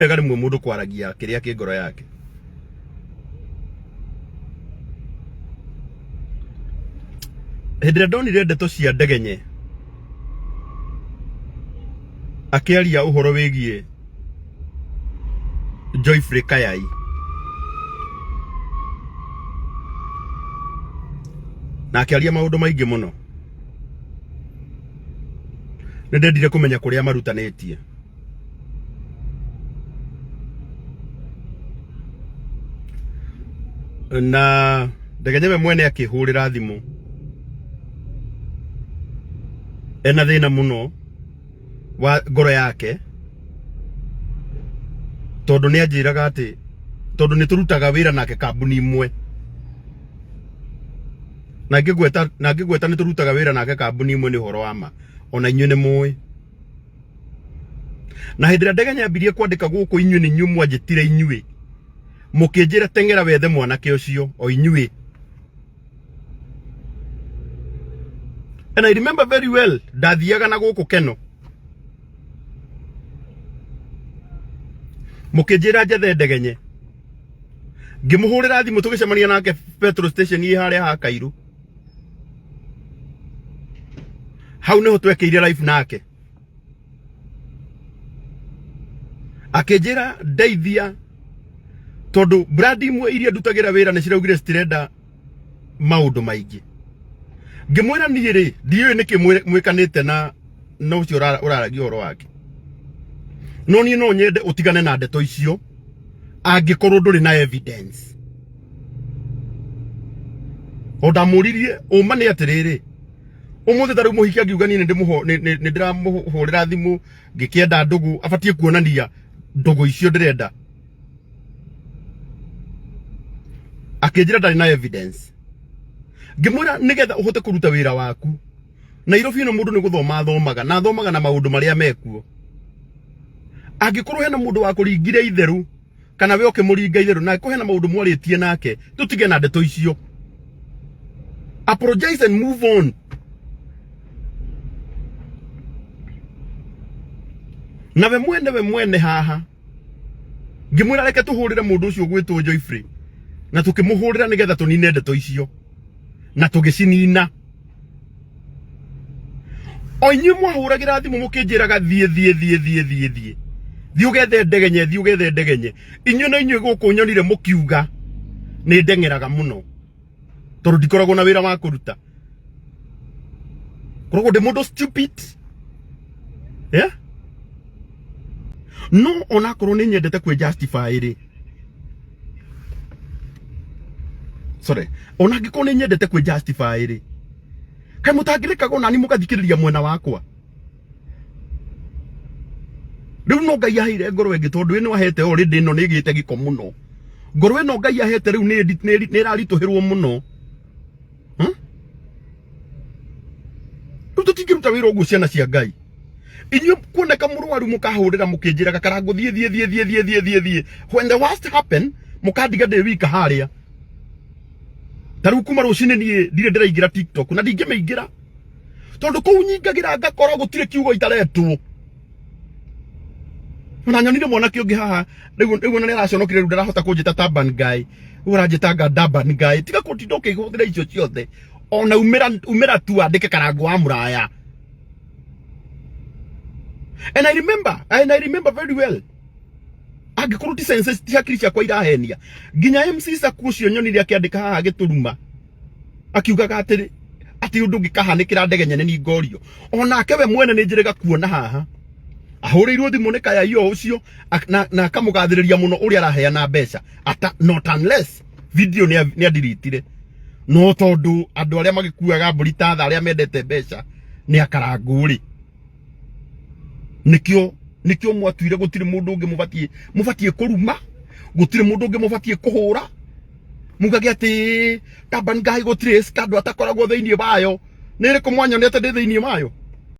Wega rĩmwe mũndũ kwaragia kĩrĩa kĩ ngoro yake. Hĩndĩ ĩrĩa ndonire ndeto cia Ndegenye akĩaria ũhoro wĩgiĩ Joyfrey Kayai, na akĩaria maũndũ maingĩ mũno, nĩ ndendire kũmenya kũrĩa marutanĩtie. Na Ndegenye we mwene akĩhũrĩra thimũ ena thĩna mũno wa ngoro yake, tondũ nĩ anjĩraga atĩ tondũ nĩ tũrutaga wĩra nake kambuni imwe, na ngĩgweta na ngĩgweta nĩ tũrutaga wĩra nake kambuni imwe nĩ ũhoro wa ma, ona inyuĩ nĩ mũĩ. Na hĩndĩ ĩrĩa Ndegenya ambirie kwandĩka gũkũ, inyuĩ nĩ inyuĩ mwanjĩtire, inyuĩ mũkĩnjĩra teng'era wethe mwanake ũcio, o inyuĩ. And I remember very well, ndathiaga na gũkũ Keno, mũkĩnjĩra njethe Ndegenye, ngĩmũhũrĩra thimũ tũgĩcemania nake petrol station ĩ harĩa ha Kairu. Hau nĩho twekĩire live nake, akĩnjĩra ndeithia tondũ brand imwe iria ndutagĩra wĩra nĩ ciraugire citirenda maũndũ maingĩ. Ngĩmwĩra niĩ rĩ, ndiũĩ nĩkĩ mwĩkanĩte na ũcio ũraragia ũhoro wake, no niĩ no nyende ũtigane na ndeto icio angĩkorwo ndũrĩ na evidence. O ndamũririe ũma nĩ atĩrĩrĩ, ũmũthĩ ta rĩu mũhiki angiuga niĩ nĩ ndĩramũhũrĩra thimũ ngĩkĩenda ndũgũ, abatiĩ kuonania ndũgũ icio ndĩrenda. Akĩnjĩra ndarĩ na evidence. Ngĩmwĩra nĩgetha ũhote kũruta wĩra waku Nairobi ĩno, mũndũ nĩ gũthoma athomaga, na athomaga na maũndũ marĩa mekuo. Angĩkorwo hena mũndũ wa kũringire itherũ kana we ũkĩmũringa itherũ, na angĩkorwo hena maũndũ mwarĩtie nake, tũtige na ndeto icio. Apologize and move on. Na we mwene haha ngĩmwĩra reke tũhũrĩre mũndũ ũcio ũgwĩtwo Joyfrey, na tũkĩmũhũrĩra nĩgetha tũnine ndeto icio, na tũgĩcinina. O inyuĩ mwahũragĩra thimũ mũkĩnjĩraga thiĩ thiĩ thiĩ thiĩ thiĩ thiĩ thiĩ ũgethe Ndegenye, thiĩ ũgethe Ndegenye. Inyuĩ na inyuĩ gũkũ nyonire mũkiuga nĩ ndeng'eraga mũno tondũ ndikoragwo na wĩra wa kũruta, koragwo ndĩ mũndũ stupid, yeah? No onakorwo nĩ nyendete kwĩ justify rĩ, sorry, ona angĩkorwo nĩ nyendete kwĩ justify rĩ, kaĩ mũtangĩrekaga onani mũgathikĩrĩria mwena wakwa? Rĩu no Ngai aheire ngoro ĩngĩ, tondũ ĩno ahete already ĩno nĩ ĩgĩte gĩko mũno. Ngoro ĩno Ngai ahete rĩu nĩ ĩraritũhĩrwo mũno. Rĩu tũtingĩruta wĩra ũguo, ciana cia Ngai. Inyuĩ kuoneka mũrwaru mũkahũrĩra mũkĩnjĩraga Karangũ thiĩ thiĩ thiĩ thiĩ thiĩ thiĩ thiĩ thiĩ. When the worst happen, mũkandiga ndĩ wika harĩa. Ta rĩu kuma rũcinĩ niĩ ndirĩ ndĩraingĩra TikTok, na ndingĩmĩingĩra tondũ kũu nyingagĩra ngakora gũtirĩ kiugo itaretwo. Ona nyonire mwanake ũngĩ haha rĩu ona nĩ araconokire, rĩu ndarahota kũnjĩta Taban guy, rĩu aranjĩtanga Daban guy. Tiga kũtinda ũkĩhũthĩra icio ciothe, ona umĩra umĩra tu andĩke Karangũ wa Mũraya. And I remember very well, angĩkorwo ti senses, ti hakiri ciakwa irahenia, nginya MC Saku ũcio nyonire akĩandĩka haha gĩtũruma akiugaga atĩrĩ atĩ ũndũ ũngĩkahanĩkĩra Ndege nyene ni ngorio. Onake we mwene nĩ njĩrĩga kuona haha ahũrĩirwo thimũ nĩ kaya o ũcio na akamũgathĩrĩria mũno ũrĩa araheana mbeca ata, not unless video nĩ andiritire. No tondũ andũ arĩa magĩkuaga mbũri ta tha, arĩa mendete mbeca nĩ akarangũ rĩ, nĩkĩo mwatuire gũtirĩ mũndũ ũngĩ mũbatiĩ kũruma, gũtirĩ mũndũ ũngĩ mũbatiĩ kũhũra, mugage atĩ Taban Guy gũtirĩ scandal atakoragwo thĩinĩ wayo. Nĩ ĩrĩkũ mwanyonete ndĩ thĩinĩ wayo?